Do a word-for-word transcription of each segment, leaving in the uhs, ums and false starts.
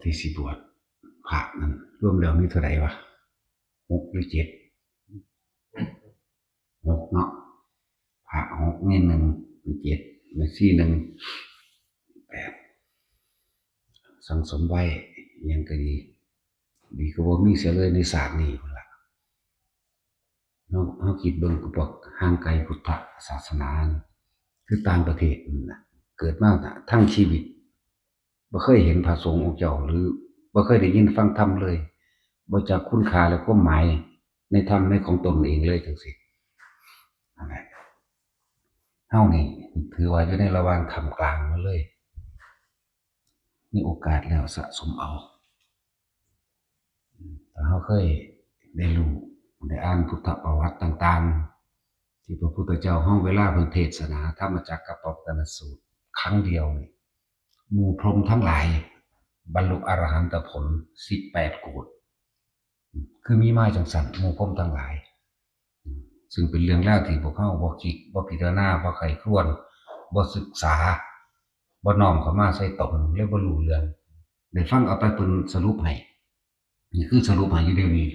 ที่สิบวชพระนั่นรวมแล้วมีเท่าไหร่วะ หกหรือเจ็ด หกเนาะ พระหก เณรหนึ่ง เจ็ด แม่ชีหนึ่ง แปด สั่งสมไว้อิหยังก็ดี ดีกว่าบ่มีเสียเลยในชาตินี้พุ้นล่ะ เฮา เฮาคิดเบิ่งพวกห่างไกลพุทธศาสนา คือต่างประเทศนั่นน่ะ เกิดมาทั้งชีวิต บ่เคยเห็นพระสงฆ์องค์เจ้า หรือบ่เคยได้ยินฟังธรรมเลย บ่จักคุณค่าและความหมายในธรรมในของตนเองเลยจังซี้ นั่นแหละ เฮานี่ถือว่าอยู่ในระหว่างท่ามกลางมาเลย มีโอกาสแล้วสะสมเอา ถ้าเฮาเคยได้รู้ ได้อ่านพุทธประวัติต่างๆ ที่พระพุทธเจ้าเฮาเวลาเพิ่นเทศนาธรรมจักรกัปปวัตตนสูตร ครั้งเดียวนี่ หมู่พรหมทั้งหลาย บรรลุอรหันตผล สิบแปดโกฏ คือมีมาจังซั่น หมู่พรหมทั้งหลาย ซึ่งเป็นเรื่องราวที่พวกเฮาบ่คิด บ่พิจารณา บ่ใคร่ครวญ บ่ศึกษา บ่น้อมเข้ามาใส่ตน เลยบ่รู้เรื่อง ได้ฟังเอาแต่เพิ่นสรุปให้ นี่คือสรุปให้อยู่เดี๋ยวนี้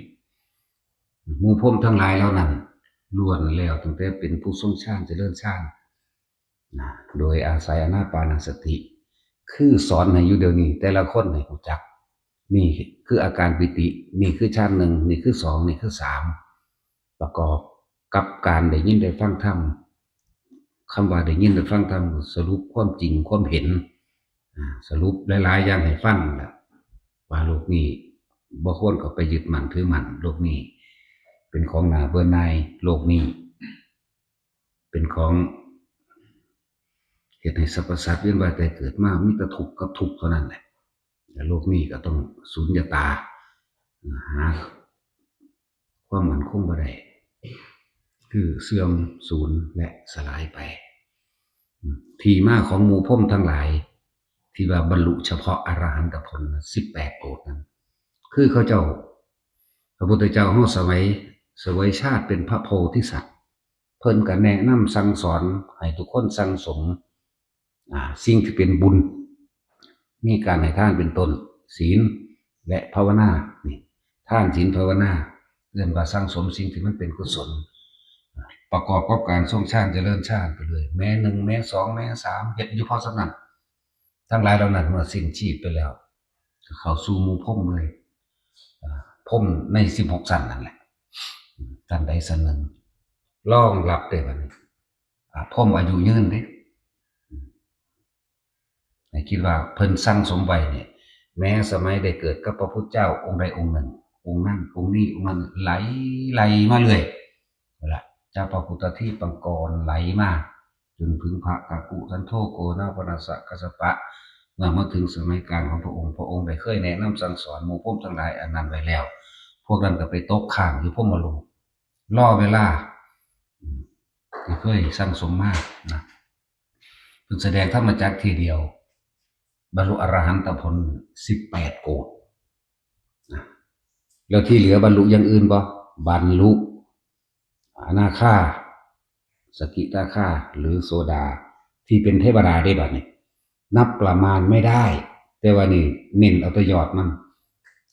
หมู่พรหมทั้งหลายเหล่านั้น ล้วนแล้วตั้งแต่เป็นผู้ทรงฌาน เจริญฌาน นะ โดยอาศัยอานาปานสติ คือสอนให้อยู่เดี๋ยวนี้ แต่ละคนให้รู้จัก นี่คืออาการปีติ นี่คือฌานหนึ่ง นี่คือสอง นี่คือสาม ประกอบกับการได้ยินได้ฟังธรรม คำว่าได้ยินได้ฟังธรรม สรุปความจริงความเห็น อ่า สรุปหลายๆอย่างให้ฟังนั่นแหละ ว่าโลกนี้บ่ควรเข้าไปยึดมั่นถือมั่น โลกนี้เป็นของน่าเบื่อหน่าย โลกนี้เป็นของเฮ็ดให้สรรพสัตว์เวียนว่ายตายเกิดมา มีแต่ทุกข์กับทุกข์เท่านั้นแหละ และโลกนี้ก็ต้องสูญญตา หาความมั่นคงบ่ได้ คือเสื่อมสูญและสลายไป ที่มาของหมู่พรหมทั้งหลาย ที่ว่าบรรลุเฉพาะอรหันตผลน่ะ สิบแปดโกฏนั้น คือเขาเจ้า พระพุทธเจ้าเฮาสมัยเสวยชาติเป็นพระโพธิสัตว์ เพิ่นก็แนะนำสั่งสอนให้ทุกคนสั่งสม อ่า สิ่งที่เป็นบุญ มีการให้ทานเป็นต้น ศีล และภาวนา นี่ ทาน ศีล ภาวนา เอิ้นว่าสั่งสมสิ่งที่มันเป็นกุศล ประกอบกับการทรงฌานเจริญฌานไปเลย แม้หนึ่ง แม้สอง แม้สาม เฮ็ดอยู่พอส่ำนั้น ทั้งหลายเหล่านั้นเมื่อสิ้นชีพไปแล้ว ก็เข้าสู่หมู่พรหมเลย อ่า พรหมในสิบหกชั้นนั่นแหละ ชั้นใดชั้นหนึ่ง รองรับได้บัดนี้ อ่า พรหมอายุยืนเด้ ให้คิดว่าเพิ่นสั่งสมไว้เนี่ย แม้สมัยได้เกิดกับพระพุทธเจ้าองค์ใดองค์หนึ่ง องค์นั้น องค์นี้ องค์นั้น ไหล ไหลมาเรื่อย นั่นแหละ จากพระพุทธทีปังกรไหลมา จนถึงพระกักกุสันโธ โกนาปนัสสะกัสสปะ เมื่อมาถึงสมัยกาลของพระองค์ พระองค์ได้เคยแนะนำสั่งสอนหมู่พรหมทั้งหลายอันนั้นไว้แล้ว พวกนั้นก็ไปตกค้างอยู่พรหมโลก รอเวลา อืม ที่เคยสั่งสมมานะ เพิ่นแสดงธรรมจักรทีเดียว บรรลุอรหันตผลสิบแปดโกฏนะ แล้วที่เหลือบรรลุอย่างอื่นบ่ บรรลุอนาคา สกิทาคา หรือโสดา ที่เป็นเทวดาได้บัดนี้ นับประมาณไม่ได้ แต่ว่านี่เน้นเอาแต่ยอดมัน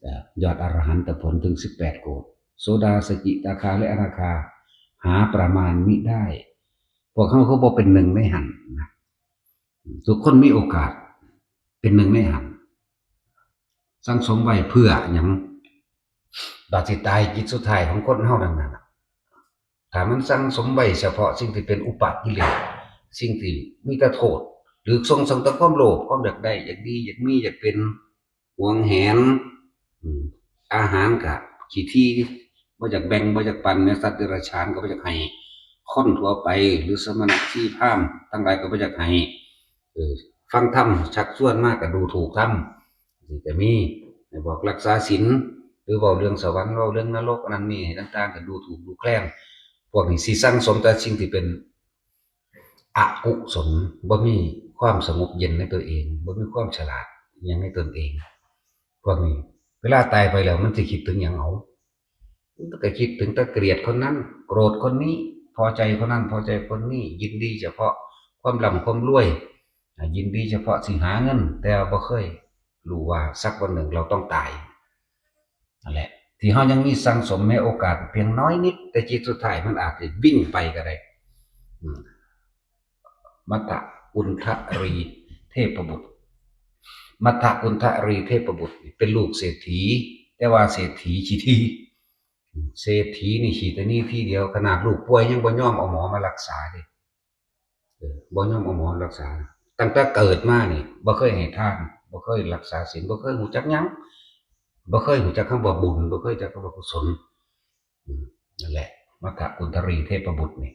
เอ่อ ยอดอรหันตผลถึงสิบแปดโกฏ โสดา สกิทาคา และอนาคา หาประมาณมิได้ พวกเขาเขาบ่เป็นหนึ่งในหั้นนะ ทุกคนมีโอกาสเป็นหนึ่งในหั้น สั่งสมไว้เพื่อหยัง บาดสิตายจิตสุดท้ายของคนเฮานั่นน่ะ ถ้ามันสั่งสมไว้เฉพาะสิ่งที่เป็นอุปกิเลส สิ่งที่มีแต่โทษ หรือส่งเสริมแต่ความโลภ ความอยากได้ อยากดี อยากมี อยากเป็น หวงแหน อืม อาหารก็ขี้ถี่ บ่อยากแบ่ง บ่อยากปันแม้สัตว์เดรัจฉานก็บ่อยากให้ คนทั่วไป หรือสมณะชีพราหมณ์ทั้งหลายก็บ่อยากให้ เออ ฟังธรรมชักชวนมาก็ดูถูกธรรม สิจะมี ให้บอกรักษาศีล หรือเว้าเรื่องสวรรค์ เว้าเรื่องนรก อันนั้นนี่ต่างๆ ก็ดูถูกดูแคลน พวกนี้สิสั่งสมแต่สิ่งที่เป็นอกุศล บ่มีความสงบเย็นในตัวเอง บ่มีความฉลาดอิหยังในตนเอง พวกนี้ เวลาตายไปแล้วมันสิคิดถึงหยังเอา มันก็คิดถึงแต่เกลียดคนนั้น โกรธคนนี้ พอใจคนนั้น พอใจคนนี้ ยินดีเฉพาะความร่ำความรวย อ่า ยินดีเฉพาะสิหาเงิน แต่ว่าบ่เคย รู้ว่าสักวันหนึ่งเราต้องตาย นั่นแหละ ที่เฮายังมีสั่งสมในโอกาสเพียงน้อยนิด แต่จิตสุดท้ายมันอาจจะวิ่งไปก็ได้ อืม มัทธกุณฑรีเทพบุตร มัทธกุณฑรีเทพบุตร เป็นลูกเศรษฐี แต่ว่าเศรษฐีขี้ที เศรษฐีนี่ขี้ตะหนี่ทีเดียว ขนาดลูกป่วยยังบ่ยอมเอาหมอมารักษาเด้ เออ บ่ยอมเอาหมอรักษา ตั้งแต่เกิดมานี่บ่เคยให้ทาน บ่เคยรักษาศีล บ่เคยรู้จักหยัง บ่เคยรู้จักคำว่าบุญ บ่เคยรู้จักคำว่ากุศล อืม นั่นแหละ มัทธกุณฑรีเทพบุตรนี่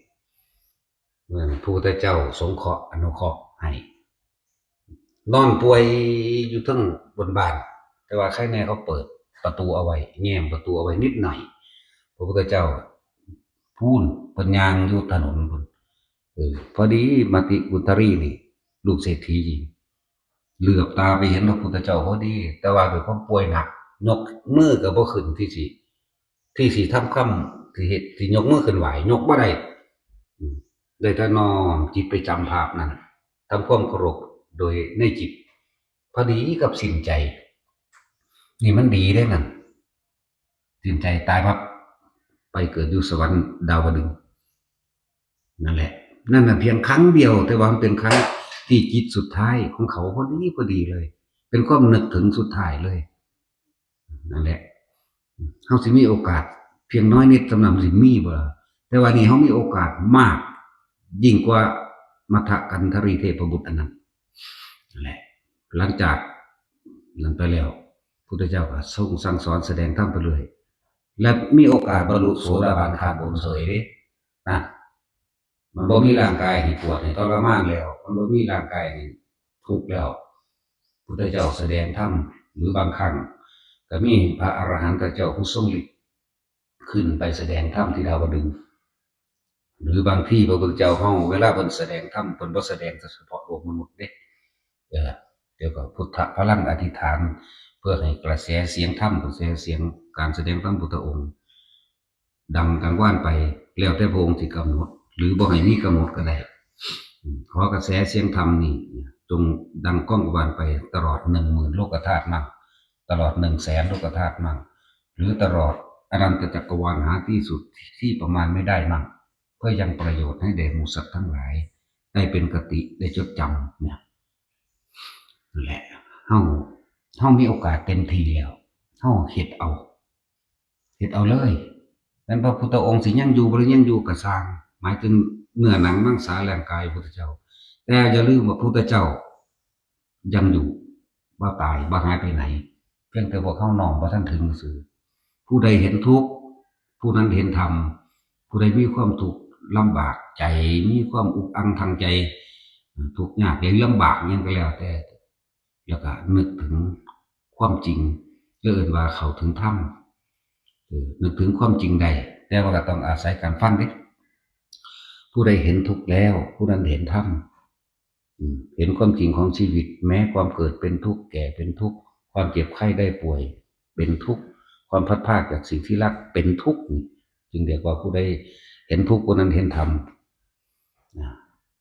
เมื่อพระพุทธเจ้าสงเคราะห์อนุเคราะห์ให้ นอนป่วยอยู่เทิงบนบ้าน แต่ว่าใครแน่เขาเปิดประตูเอาไว้ แง้มประตูเอาไว้นิดหน่อย พระพุทธเจ้าพูนเพิ่นย่างอยู่ถนนพุ้น เออ พอดีมัทธกุณฑรีนี่ ลูกเศรษฐีหญิง เหลือบตาไปเห็นพระพุทธเจ้าพอดี แต่ว่าด้วยความป่วยหนัก ยกมือก็บ่ขึ้นที่สิ ที่สิทำคำ ที่เฮ็ด ที่ยกมือขึ้นไหว้ ยกบ่ได้ อืม ได้แต่น้อมจิตไปจำภาพนั้น ทำความเคารพโดยในจิต พอดีกับสิ้นใจ นี่มันดีเด้นั่น สิ้นใจตายปั๊บ ไปเกิดอยู่สวรรค์ดาวดึงส์ นั่นแหละ นั่นน่ะเพียงครั้งเดียว แต่ว่ามันเป็นครั้งที่จิตสุดท้ายของเขาพอดีพอดีเลย เป็นความนึกถึงสุดท้ายเลย นั่นแหละ เฮาสิมีโอกาสเพียงน้อยนิดสำหรับสิมีบ่ล่ะ แต่ว่านี่เฮามีโอกาสมาก ยิ่งกว่ามัทธกุณฑรีเทพบุตรอันนั้น นั่นแหละ หลังจากนั้นไปแล้ว พุทธเจ้าก็ทรงสั่งสอนแสดงธรรมไปเรื่อย และมีโอกาสบรรลุโสดาบันขั้นบนเฉยเด้นะ มันบ่มีร่างกายให้ปวดให้ทรมานแล้ว มันบ่มีร่างกายให้ทุกข์แล้ว พุทธเจ้าแสดงธรรม หรือบางครั้งก็มีพระอรหันตเจ้าผู้ทรงฤทธิ์ขึ้นไปแสดงธรรมที่ดาวดึงส์ หรือบางทีพระพุทธเจ้าเฮาเวลาเพิ่นแสดงธรรม เพิ่นบ่แสดงแต่เฉพาะโลกมนุษย์เด้ เออ เดี๋ยวก็พุทธพลังอธิษฐาน เพื่อให้กระแสเสียงธรรม กระแสเสียงการแสดงธรรมพุทธองค์ ดังกังวานไป แล้วแต่พระองค์สิกำหนด หรือบ่ให้มีกำหนดก็ได้ อืม ขอกระแสเสียงธรรมนี่จงดังก้องกังวานไปตลอดหนึ่งหมื่นโลกธาตุมั่ง ตลอดหนึ่งแสนโลกธาตุมั่ง หรือตลอดอนันตจักรวาลหาที่สุดที่ประมาณไม่ได้มั่ง เพื่อยังประโยชน์ให้แด่หมู่สัตว์ทั้งหลาย ได้เป็นคติ ได้จดจำเนี่ย นั่นแหละ เฮา เฮามีโอกาสเต็มที่แล้ว เฮาเฮ็ดเอา เฮ็ดเอาเลย แม่นพระพุทธองค์สิยังอยู่บ่หรือยังอยู่ก็ซ่าง หมายถึงเนื้อหนังมังสาร่างกายพระพุทธเจ้า แต่อย่าลืมว่าพุทธเจ้ายังอยู่ บ่ตาย บ่หายไปไหน เพียงแต่พวกเฮาน้อมบ่ทันถึงซื่อ ผู้ใดเห็นทุกข์ ผู้นั้นเห็นธรรม ผู้ใดมีความทุกข์ลำบากใจ มีความอุกอังทางใจ ทุกข์ยากหรือลำบากหยังก็แล้วแต่ แล้วก็นึกถึงความจริง เรียกว่าเข้าถึงธรรม เออ นึกถึงความจริงได้ แต่ว่าก็ต้องอาศัยการฟังเด้ ผู้ใดเห็นทุกข์แล้ว ผู้นั้นเห็นธรรม อืม เห็นความจริงของชีวิต แม้ความเกิดเป็นทุกข์ แก่เป็นทุกข์ ความเจ็บไข้ได้ป่วยเป็นทุกข์ ความพลัดพรากจากสิ่งที่รักเป็นทุกข์นี่ จึงเรียกว่าผู้ใดเห็นทุกข์ ผู้นั้นเห็นธรรม นะ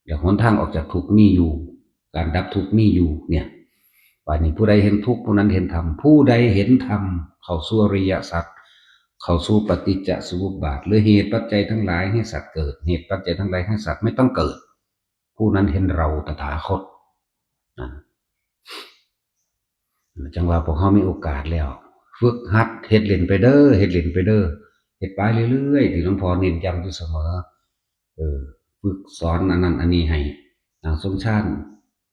แล้วหนทางออกจากทุกข์มีอยู่ การดับทุกข์มีอยู่เนี่ย บัดนี้ผู้ใดเห็นทุกข์ ผู้นั้นเห็นธรรม ผู้ใดเห็นธรรม เข้าสู่อริยสัจ เข้าสู่ปฏิจจสมุปบาท หรือเหตุปัจจัยทั้งหลายให้สัตว์เกิด เหตุปัจจัยทั้งหลายให้สัตว์ไม่ต้องเกิด ผู้นั้นเห็นเราตถาคต นะ จังว่าพวกเฮามีโอกาสแล้ว ฝึกหัดเฮ็ดเล่นไปเด้อ เฮ็ดเล่นไปเด้อ เฮ็ดไปเรื่อยๆ ที่หลวงพ่อเน้นย้ำอยู่เสมอ เออ ฝึกสอนอันนั้นอันนี้ให้ อ่า ทรงฌาน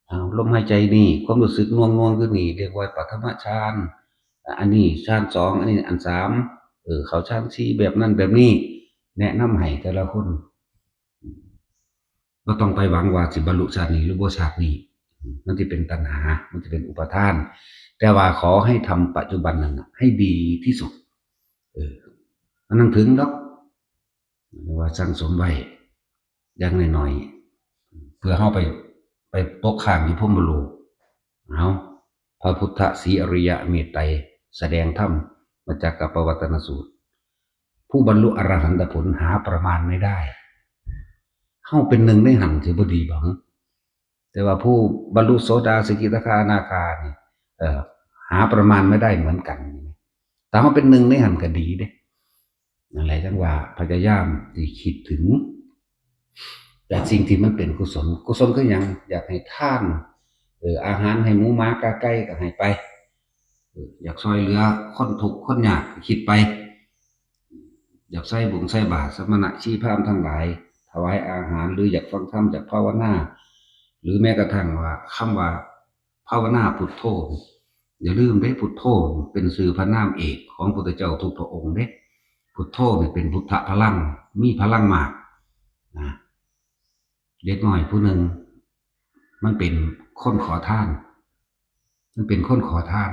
อ่า ลมหายใจนี่ ความรู้สึกหน่วงๆ อยู่นี่ เรียกว่าปฐมฌาน อ่า อันนี้ฌานสอง อันนี้อันสาม เออ เข้าฌานสี่ แบบนั้นแบบนี้ แนะนำให้แต่ละคน บ่ต้องไปหวังว่าสิบรรลุชาตินี้หรือบ่ชาตินี้ มันสิเป็นตัณหา มันสิเป็นอุปาทาน แต่ว่าขอให้ทำปัจจุบันนั้นน่ะให้ดีที่สุด เออ มันนั่งถึงดอก เรียกว่าสั่งสมไว้อย่างน้อยๆ เพื่อเฮาไป ไปตกค้างอยู่พรหมโลก เอา พระพุทธศรีอริยะเมตไตรยแสดงธรรมมจจกปวัตตนสูตร ผู้บรรลุอรหันตผลหาประมาณไม่ได้ เฮาเป็นหนึ่งในหั้นสิบ่ดีบ่ แต่ว่าผู้บรรลุโสดา สกิทาคา อนาคานี่ เอ่อ หาประมาณไม่ได้เหมือนกัน แต่เขาเป็นหนึ่งในหันก็ดีเด้ นั่นแหละจังว่าพยายามที่คิดถึง แต่สิ่งที่มันเป็นกุศล กุศลคือหยัง อยากให้ทาน เออ อาหารให้หมูหมากาไก่ก็ให้ไป เออ อยากช่วยเหลือคนทุกข์คนยากก็คิดไป อยากใส่บุญใส่บาตร สมณะชีพราหมณ์ทั้งหลาย ถวายอาหาร หรืออยากฟังธรรม อยากภาวนา หรือแม้กระทั่งว่าคำว่าภาวนาพุทโธ อย่าลืมเด้ พุทโธเป็นชื่อพระนามเอกของพุทธเจ้าทุกพระองค์เด้ พุทโธนี่เป็นพุทธพลัง มีพลังมากนะ เด็กน้อยผู้หนึ่ง มันเป็นคนขอทาน มันเป็นคนขอทาน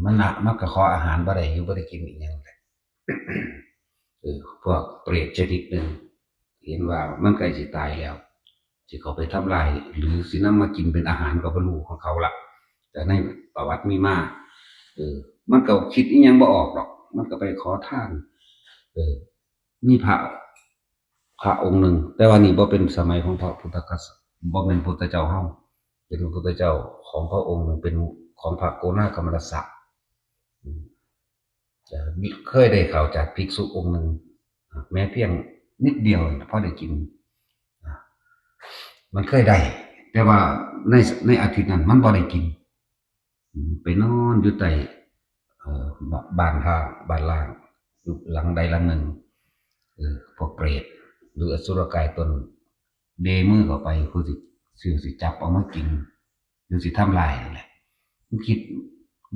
มันละมันก็ขออาหารบ่ได้ อยู่บ่ได้กินอีกอย่างเลย เออ พวกเปรตชนิดหนึ่ง เห็นว่ามันใกล้สิตายแล้ว สิเขาไปทำลาย หรือสินำมากินเป็นอาหารก็บ่รู้ของเขาละ แต่ในประวัติมีมา เออ มันก็คิดอีหยังบ่ออกดอก มันก็ไปขอทาน เออ มีพระ พระองค์หนึ่ง แต่ว่านี่บ่เป็นสมัยของพระพุทธกษัตริย์ บ่เป็นพุทธเจ้าเฮา เป็นพุทธเจ้าของพระองค์หนึ่ง เป็นของพระโกนาคมนัสสะ อืม แต่เคยได้ข้าวจากภิกษุองค์หนึ่ง แม้เพียงนิดเดียวนะ พอได้กินนะ มันเคยได้ แต่ว่าใน ในอาทิตย์นั้นมันบ่ได้กิน อืม ไปนอนอยู่ใต้ เอ่อ บ- บ้านร้าง บ้านร้าง อยู่หลังใดหลังหนึ่ง เออ พวกเปรต หรืออสุรกายตน เดมือเข้าไป คือสิ สิ สิจับเอามากิน หรือสิทำลายนั่นแหละ มันคิด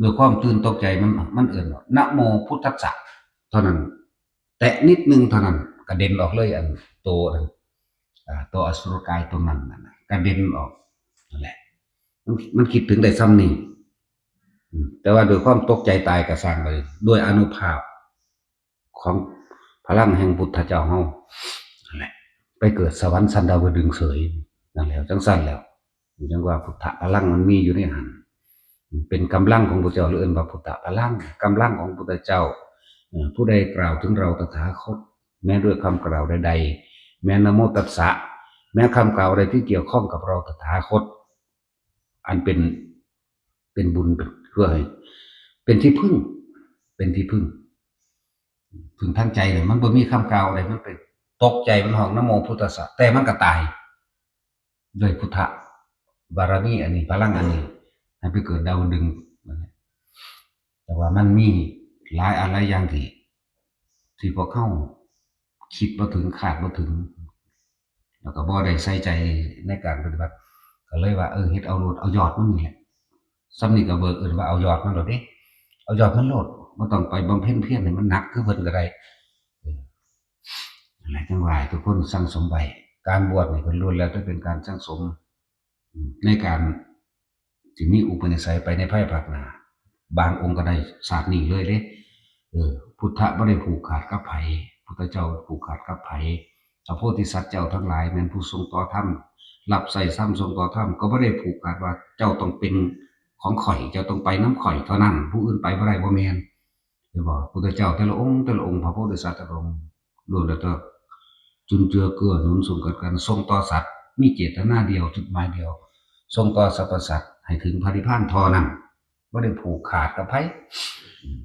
ด้วยความตื่นตกใจ มัน มันเอิ้นว่า "นะโมพุทธัสสะ" เท่านั้น แตะนิดนึงเท่านั้น กระเด็นออกเลย อันโตนั้น อ่า ตัวอสุรกายตัวนั้นน่ะนะ กระเด็นออก นั่นแหละ มัน มันคิดถึงได้ซ้ำนี่ อืม แต่ว่าด้วยความตกใจตายก็ซ่างไป ด้วยอานุภาพของพลังแห่งพุทธเจ้าเฮา นั่นแหละ ไปเกิดสวรรค์ชั้นดาวดึงส์เสย นั่นแหละ จังซั่นแล้ว จังว่าพุทธพลังมันมีอยู่ในหั้น เป็นกำลังของพุทธเจ้า หรือเอิ้นว่าพุทธพลัง กำลังของพุทธเจ้า เอ่อ ผู้ใดกล่าวถึงเราตถาคต แม้ด้วยคำกล่าวใดๆ แม้นะโมตัสสะ แม้คำกล่าวใดที่เกี่ยวข้องกับเราตถาคต อันเป็น เป็นบุญ เป็น เพื่อให้ เป็นที่พึ่ง เป็นที่พึ่ง พึ่งทางใจเลย มันบ่มีคำกล่าวใด มันเป็นตกใจ มันฮ้องนะโมพุทธัสสะ แต่มันก็ตาย ด้วยพุทธบารมีอันนี้ พลังอันนี้ ให้ไปเกิดดาวดึงส์ แต่ว่ามันมีหลายอันหลายอย่างที่ ที่พวกเฮาคิดบ่ถึง คาดบ่ถึง แล้วก็บ่ได้ใส่ใจในการปฏิบัติ ก็เลยว่า เออ เฮ็ดเอาโลด เอายอดมันนี่แหละ ซ้ำนี่ก็เบิกเอิ้นว่าเอายอดมันโลดเด้ เอายอดมันโลด บ่ต้องไปบำเพ็ญเพียรให้มันหนักคือเพิ่นก็ได้ เออ นั่นแหละ จังว่าให้ทุกคนสั่งสมไว้ การบวชนี่เพิ่นล้วนแล้วแต่เป็นการสั่งสม ในการที่มีอุปนิสัยไปในภายภาคหน้า บางองค์ก็ได้ชาตินี้เลยเด้ เออ พุทธะบ่ได้ผูกขาดกับไผ พุทธเจ้าผูกขาดกับไผ พระโพธิสัตว์เจ้าทั้งหลายแม่นผู้ทรงต่อธรรม รับใช้ธรรม ทรงต่อธรรม ก็บ่ได้ผูกขาดว่าเจ้าต้องเป็นของข้อย เจ้าต้องไปนำข้อยเท่านั้น ผู้อื่นไปบ่ได้ บ่แม่น เห็นบ่ พุทธเจ้าแต่ละองค์ แต่ละองค์ พระโพธิสัตว์แต่ละองค์ ล้วนแล้วแต่จุนเจือเกื้อหนุนส่งกัน กันส่งต่อสัตว์ มีเจตนาเดียว จุดหมายเดียว ส่งต่อสรรพสัตว์ให้ถึงพระนิพพานเท่านั้น บ่ได้ผูกขาดกับไผ อืม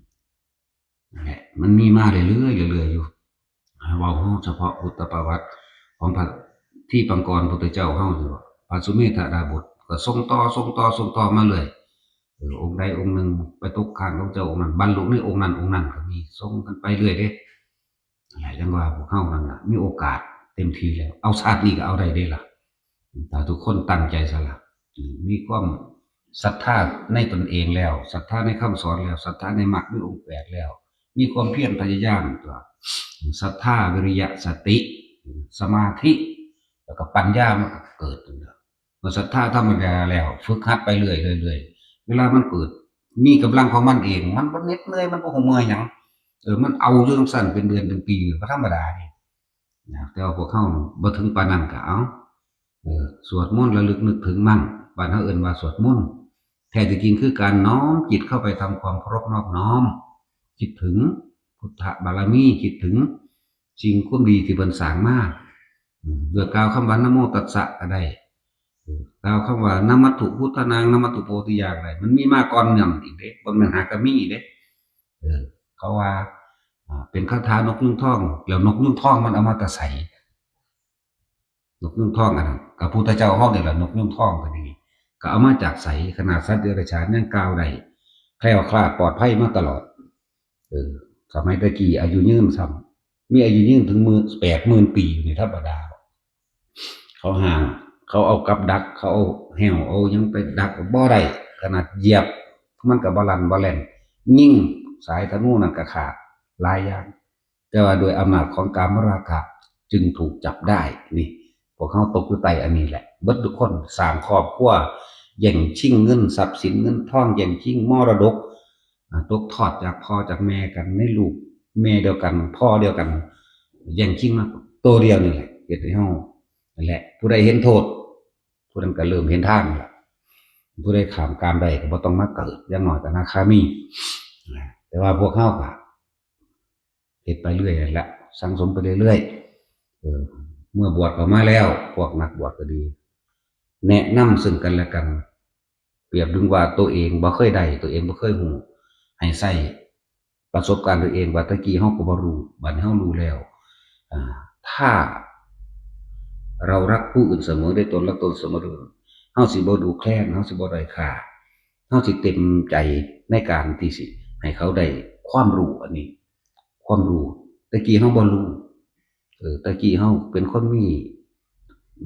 นั่นแหละ มันมีมาเรื่อยๆ เรื่อยๆ อยู่ เว้าเฮาเฉพาะพุทธประวัติของพระทีปังกรพุทธเจ้าเฮาอยู่ พระสุเมธดาบสก็ส่งต่อ ส่งต่อ ส่งต่อมาเรื่อย เออ องค์ใดองค์หนึ่งไปตกค้างกับเจ้าองค์นั้น บรรลุในองค์นั้นองค์นั้นก็มี ส่งกันไปเรื่อยเด้ นั่นแหละ จังว่าพวกเฮานั่นน่ะ มีโอกาสเต็มที่แล้ว เอาชาตินี้ก็เอาได้เด้ล่ะ ถ้าทุกคนตั้งใจซะล่ะ มีความศรัทธาในตนเองแล้ว ศรัทธาในคำสอนแล้ว ศรัทธาในมรรคมีองค์แปดแล้ว มีความเพียรพยายามตัว ศรัทธา วิริยะ สติ สมาธิ แล้วก็ปัญญามันก็เกิดขึ้นแล้ว เมื่อศรัทธาธรรมดาแล้ว ฝึกหัดไปเรื่อยๆ เรื่อยๆ เวลามันเกิด มีกำลังของมันเอง มันบ่เหน็ดเหนื่อย มันบ่เมื่อยหยัง เออ มันเอาอยู่จั่งซั้นเป็นเดือนเป็นปี บ่ธรรมดาเด้ นะ แต่ว่าพวกเฮาบ่ถึงปานนั้นก็เอา เออ สวดมนต์ระลึกนึกถึงมัน บ้านเฮาเอิ้นว่าสวดมนต์ แท้ที่จริงคือการน้อมจิตเข้าไปทำความเคารพนอบน้อม คิดถึงพุทธบารมี คิดถึงสิ่งความดีที่เพิ่นสร้างมา อืม โดยกล่าวคำว่านะโมตัสสะก็ได้ กล่าวคำว่า "นะมัตถุพุทธานัง นะมัตถุโพธิญาณ" อะไร มันมีมาก่อนนั่นอีกเด้ บ่แม่นหากะมีเด้ เออ เขาว่า อ่า เป็นคาถานกยูงทอง แล้วนกยูงทองมันเอามาแต่ไส นกยูงทองอันนั้น พระพุทธเจ้าเฮานี่แหละ นกยูงทองก็ดี ก็เอามาจากไส ขนาดสัตว์เดรัจฉานยังกล่าวได้ แคล้วคลาดปลอดภัยมาตลอด เออ สมัยตะกี้อายุยืนซ้ำ มีอายุยืนถึงหมื่น แปดหมื่นปีอยู่นี่ธรรมดา เขาห้าม เขาเอากับดัก เขาเอาแห้ว เอาหยังไปดักบ่ได้ ขนาดเหยียบ มันก็บ่ลั่นบ่แล่น ยิงสายธนูนั่นก็ขาด หลายอย่าง แต่ว่าด้วยอำนาจของกามราคะจึงถูกจับได้ นี่ พวกเขาตกอยู่ใต้อันนี้แหละ เบิดทุกคน สร้างครอบครัว แย่งชิงเงินทรัพย์สินเงินทอง แย่งชิงมรดก อ่า ตกทอดจากพ่อจากแม่กัน ในลูกแม่เดียวกัน พ่อเดียวกัน แย่งชิงมาตัวเดียวนี่แหละ เฮ็ดให้เฮา นั่นแหละ ผู้ใดเห็นโทษ ผู้นั้นก็เริ่มเห็นทางแล้ว ผู้ใดข้ามกามได้ก็บ่ต้องมาเกิด อย่างน้อยก็อนาคามี นะ แต่ว่าพวกเฮาก็เฮ็ดไปเรื่อยนั่นแหละ สั่งสมไปเรื่อยๆ เออ เมื่อบวชเข้ามาแล้ว พวกนักบวชก็ดี แนะนำซึ่งกันและกัน เปรียบดังว่าตัวเองบ่เคยได้ ตัวเองบ่เคยฮู้ ให้ใช้ประสบการณ์ตัวเองว่าตะกี้เฮาก็บ่รู้ บัดนี้เฮารู้แล้ว อ่า ถ้าเรารักผู้อื่นเสมอด้วยตน รักตนเสมอด้วยตน เฮาสิบ่ดูแคลน เฮาสิบ่ด้อยค่า เฮาสิเต็มใจในการที่สิให้เขาได้ความรู้อันนี้ ความรู้ ตะกี้เฮาบ่รู้ เออ ตะกี้เฮาเป็นคนมี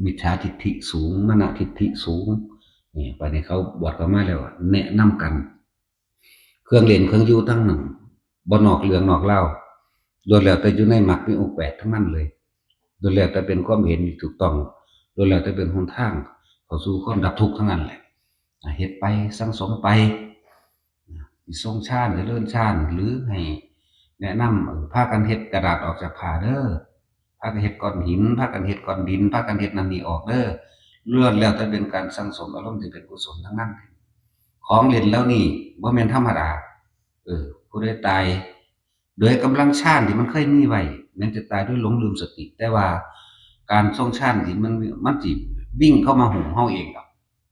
มิจฉาทิฏฐิสูง มานะทิฏฐิสูง นี่ บัดนี้เขาบวชเข้ามาแล้วอะ แนะนำกัน เครื่องเล่นเครื่องอยู่ทั้งนั้น บ่นอกเรื่องนอกราว ล้วนแล้วแต่อยู่ในมรรคมีองค์แปดทั้งนั้นเลย ล้วนแล้วแต่เป็นความเห็นที่ถูกต้อง ล้วนแล้วแต่เป็นหนทางเข้าสู่ความดับทุกข์ทั้งนั้นแหละ อ่ะ เฮ็ดไป สั่งสมไป อ่ะ สิทรงฌาน เจริญฌาน หรือให้แนะนำ เออ พากันเฮ็ดกระดาษออกจากผ้าเด้อ พากันเฮ็ดก้อนหิน พากันเฮ็ดก้อนดิน พากันเฮ็ดนั่นนี่ออกเด้อ ล้วนแล้วแต่เป็นการสั่งสมอารมณ์ที่เป็นกุศลทั้งนั้น ของเล่นเหล่านี้บ่แม่นธรรมดา เออ ผู้ใดตาย โดยกำลังฌานที่มันเคยมีไว้ แม้นจะตายด้วยหลงลืมสติ แต่ว่าการทรงฌานที่มัน มันสิวิ่งเข้ามาหุมเฮาเองดอก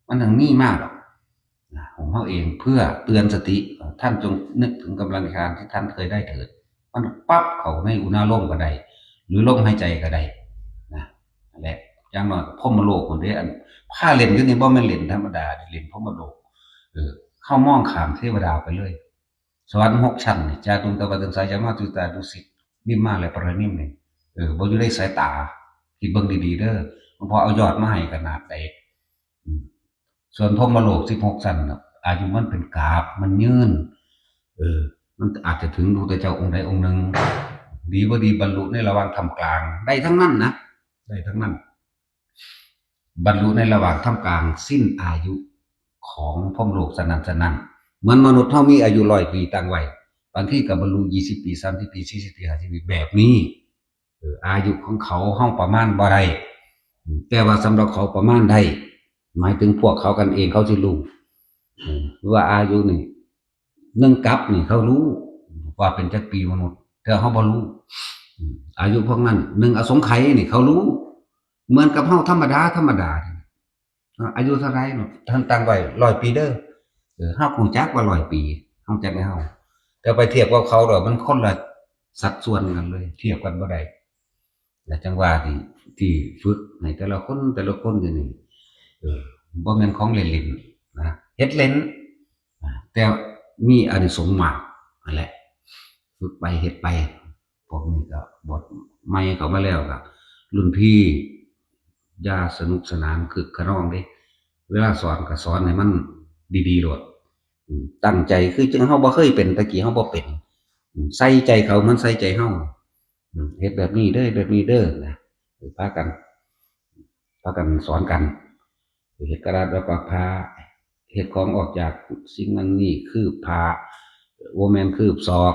มันต้องมีมาดอก นะ หุมเฮาเองเพื่อเตือนสติ ท่านจงนึกถึงกำลังฌานที่ท่านเคยได้เถิด มันปั๊บเข้าในอุณาโลมก็ได้ หรือลมหายใจก็ได้ นะ นั่นแหละ อย่างน้อยก็พรหมโลกพุ้นเด้ อันพาเล่นอยู่นี่บ่แม่นเล่นธรรมดา เล่นพรหมโลก เออ เฮามองข้ามเทวดาไปเลย สวรรค์หกชั้นนี่ จาตุงตวาตึงสายามาตุตาดุสิต นิมมานและปรนิมนี่ เออ บ่อยู่ในสายตา คิดเบิ่งดีๆเด้อ หลวงพ่อเอายอดมาให้ขนาดใด อืม ส่วนพรหมโลกสิบหกชั้นน่ะ อายุมันเป็นกาบ มันยืน เออ มันอาจจะถึงพระพุทธเจ้าองค์ใดองค์หนึ่ง ดีบ่ดีบรรลุในระหว่างท่ามกลาง ได้ทั้งนั้นนะ ได้ทั้งนั้น บรรลุในระหว่างท่ามกลางสิ้นอายุของพรหมโลกสนั่นสนั่น เหมือนมนุษย์เฮามีอายุร้อยปีตั้งไว้ บางทีก็บรรลุยี่สิบปี สามสิบปี สี่สิบปี ห้าสิบปี แบบนี้ เออ อายุของเขาเฮาประมาณบ่ได้ แต่ว่าสำหรับเขาประมาณได้ หมายถึงพวกเขากันเองเขาสิรู้ เออ ว่าอายุนี่ หนึ่งกับนี่เขารู้ ว่าเป็นจักปีมนุษย์ แต่เขาบ่รู้ อืม อายุพวกนั้น หนึ่งอสงไขยนี่เขารู้ เหมือนกับเฮาธรรมดา ธรรมดา อายุเท่าไหร่เนาะ ท่านตั้งไว้ร้อยปีเด้อ เออ เฮาคงจักว่าร้อยปี เฮาจักในเฮา แต่ไปเทียบกับเขาแล้วมันคนละสัดส่วนกันเลย เทียบกันบ่ได้ และจังหวะที่ ที่ฝึกให้แต่ละคน แต่ละคนอยู่นี่ เออ บ่แม่นของเล่นๆนะ เฮ็ดเล่น อ่า แต่มีอานิสงส์มากนั่นแหละ ฝึกไปเฮ็ดไป พวกนี้ก็บวชใหม่เข้ามาแล้วก็ รุ่นพี่อย่าสนุกสนานคึกคะนองเด้ เวลาสอนก็สอนให้มันดีๆโลด อืม ตั้งใจคือจังเฮาบ่เคยเป็น ตะกี้เฮาบ่เป็น อืม ใส่ใจเขาเหมือนใส่ใจเฮา อืม เฮ็ดแบบนี้เด้อ แบบนี้เด้อนะ เออ พากัน พากันสอนกัน เฮ็ดกระดาษไว้ปากผ้า เฮ็ดของออกจากสิ่งนั้นนี่ คืบผ้า บ่แม่นคืบศอก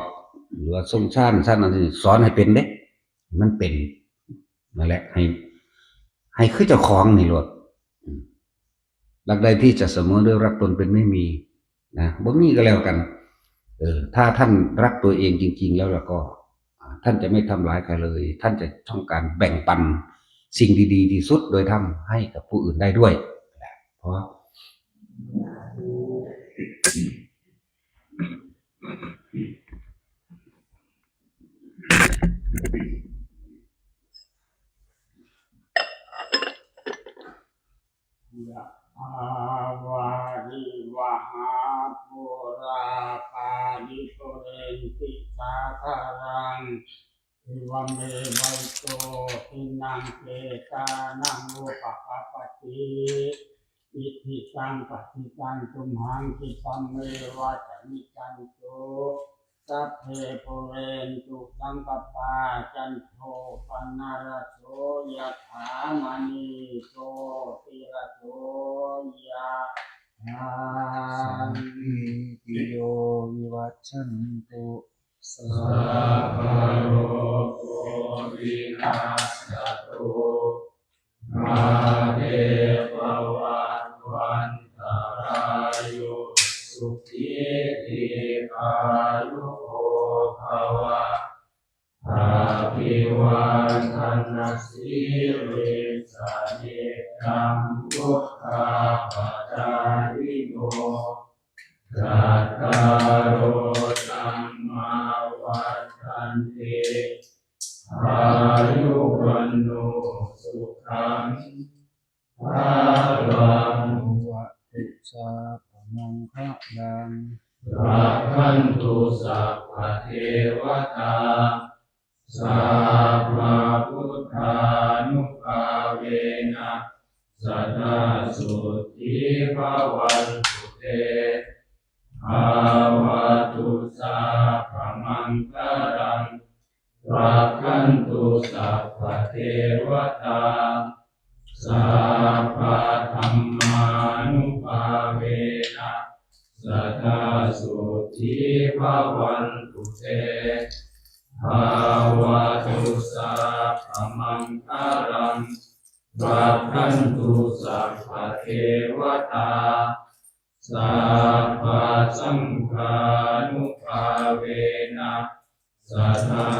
หรือว่าทรงฌาน ฌานนั้นนี่ สอนให้เป็นเด้ มันเป็น นั่นแหละ ให้ ให้คือเจ้าของนี่โลด อืม รักใดที่จะเสมอด้วยรักตนเป็นไม่มี นะ บ่มีก็แล้วกัน เออ ถ้าท่านรักตัวเองจริงๆแล้ว แล้วก็ อ่า ท่านจะไม่ทำร้ายใครเลย ท่านจะต้องการแบ่งปันสิ่งดีๆที่สุดโดยธรรมให้กับผู้อื่นได้ด้วย อ ยะถาวาริวหาปูราปาริปุเรนติสาคารัง เอวเมวะอิโต ทินังเปตานังอุปกัปปติ อิทิตังปฏิตังตุมหังคิปะเมวะสะมิจฉันตุ สัพเพปูเรนตุสังกปปา จันโทปนรสโส ยะถามะณีโชติรสโส ยะถา สัพพีติโยวิวัชชันตุ สัพพะโรโควินัสสะตุ มาเตภวัตวันตะราโย สุขีทีฆายุโกภะ อะภิวาทะนะสีลิสสะนิจจังวุฑฒาปะจายิโน จัตตาโรธัมมาวัฑฒันติ อายุวัณโณสุขังพะลัง ภะวะตุสัพพะมังคะลัง รักขันตุสัพพะเทวะตา สัพพะพุทธานุภาเวนะ สะดาโสตถีภะวันตุเต ภะวะตุสัพพะมังคะลัง รักขันตุสัพพะเทวะตา สัพพะธัมมานุภาเวนะ สะดาโสตถีภะวันตุเต ภะวะตุสัพพะมังคะลัง รักขันตุสัพพะเทวะตา สัพพะสังฆานุภาเวนะ สะดา